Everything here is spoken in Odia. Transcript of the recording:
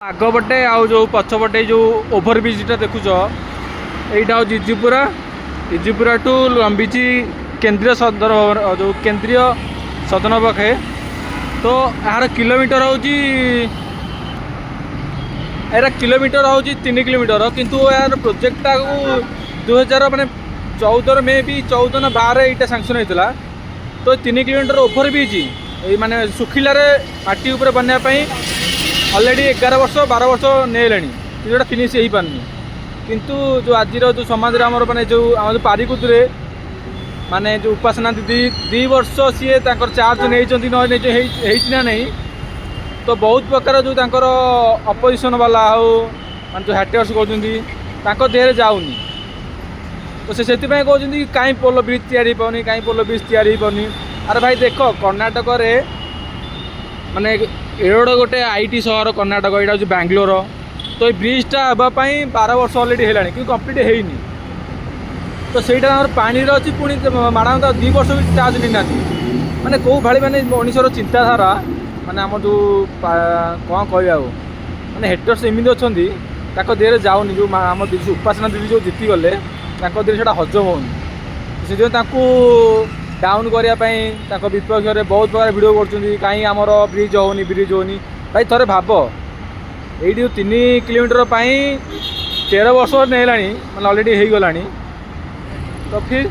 ଆଗ ପଟେ ଆଉ ଯେଉଁ ପଛପଟେ ଯେଉଁ ଓଭର ବ୍ରିଜ୍ଟା ଦେଖୁଛ, ଏଇଟା ହେଉଛି ଇଜିପୁରା। ଇଜିପୁରାଠୁ ଲମ୍ବିଛି କେନ୍ଦ୍ରୀୟ ସଦର ଭବନ, ଯେଉଁ କେନ୍ଦ୍ରୀୟ ସଦନ ପାଖେ। ତ ଏହାର କିଲୋମିଟର ହେଉଛି, ଏହାର କିଲୋମିଟର ହେଉଛି 3 କିଲୋମିଟର। କିନ୍ତୁ ଏହାର ପ୍ରୋଜେକ୍ଟଟାକୁ 2000 ମାନେ 14ର ମେ ବି 14 ନା 12 ଏଇଟା ସାଙ୍କସନ୍ ହେଇଥିଲା। ତ 3 କିଲୋମିଟର ଓଭର ବ୍ରିଜ୍ ଏଇ ମାନେ ଶୁଖିଲାରେ ମାଟି ଉପରେ ବନେଇବା ପାଇଁ ଅଲରେଡ଼ି 11 ବର୍ଷ, 12 ବର୍ଷ ନେଇଗଲେଣି, କିନ୍ତୁ ଏଇଟା ଫିନିଶ୍ ହେଇପାରୁନି। କିନ୍ତୁ ଯେଉଁ ଆଜିର ଯେଉଁ ସମାଜରେ ଆମର ମାନେ ଯେଉଁ ଆମ ଯେଉଁ ପାରିକୁଦରେ ମାନେ ଯେଉଁ ଉପାସନା ଦିଦି 2 ବର୍ଷ ସିଏ ତାଙ୍କର ଚାର୍ଜ ନେଇଛନ୍ତି, ନ ନେଇ ହେଇଛି ନା ନାହିଁ। ତ ବହୁତ ପ୍ରକାର ଯେଉଁ ତାଙ୍କର ଅପୋଜିସନ୍ ବାଲା ହଉ, ମାନେ ଯେଉଁ ହ୍ୟାଟର୍ସ କହୁଛନ୍ତି, ତାଙ୍କ ଦେହରେ ଯାଉନି। ତ ସେ ସେଥିପାଇଁ କହୁଛନ୍ତି, କାହିଁ ପୋଲ ବ୍ରିଜ୍ ତିଆରି ହେଇପାରୁନି, କାହିଁ ପୋଲ ବ୍ରିଜ୍ ତିଆରି ହେଇପାରୁନି? ଆରେ ଭାଇ, ଦେଖ, କର୍ଣ୍ଣାଟକରେ ମାନେ ଏଡ଼ୋଡ଼ ଗୋଟେ IT ସହର କର୍ଣ୍ଣାଟକ, ଏଇଟା ହେଉଛି ବାଙ୍ଗାଲୋର। ତ ଏଇ ବ୍ରିଜ୍ଟା ହେବା ପାଇଁ 12 ବର୍ଷ ଅଲରେଡ଼ି ହେଲାଣି, କିନ୍ତୁ କମ୍ପ୍ଲିଟ୍ ହେଇନି। ତ ସେଇଟା ଆମର ପାଣିରେ ଅଛି। ପୁଣି ମ୍ୟାଡ଼ାମ୍ ତ 2 ବର୍ଷ ବି ଚାର୍ଜ ନେଇନାହାନ୍ତି। ମାନେ କେଉଁ ଭଳି ମାନେ ମଣିଷର ଚିନ୍ତାଧାରା, ମାନେ ଆମର ଯେଉଁ କ'ଣ କହିବା ଆଉ, ମାନେ ହେଟର୍ସ ଏମିତି ଅଛନ୍ତି, ତାଙ୍କ ଦେହରେ ଯାଉନି। ଯେଉଁ ଆମ ଦିଦି ଉପାସନା ଦିଦି ଯେଉଁ ଜିତିଗଲେ, ତାଙ୍କ ଦେହରେ ସେଇଟା ହଜମ ହେଉନି। ସେଥିପାଇଁ ତାଙ୍କୁ ଡାଉନ୍ କରିବା ପାଇଁ ତାଙ୍କ ବିପକ୍ଷରେ ବହୁତ ପ୍ରକାର ଭିଡ଼ିଓ କରୁଛନ୍ତି, କାହିଁ ଆମର ବ୍ରିଜ୍ ହେଉନି, ବ୍ରିଜ୍ ହେଉନି। ଭାଇ, ଥରେ ଭାବ, ଏଇଠି ଯେଉଁ 3 କିଲୋମିଟର ପାଇଁ 13 ବର୍ଷ ନେଲାଣି, ମାନେ ଅଲରେଡ଼ି ହେଇଗଲାଣି। ତ ଫିର୍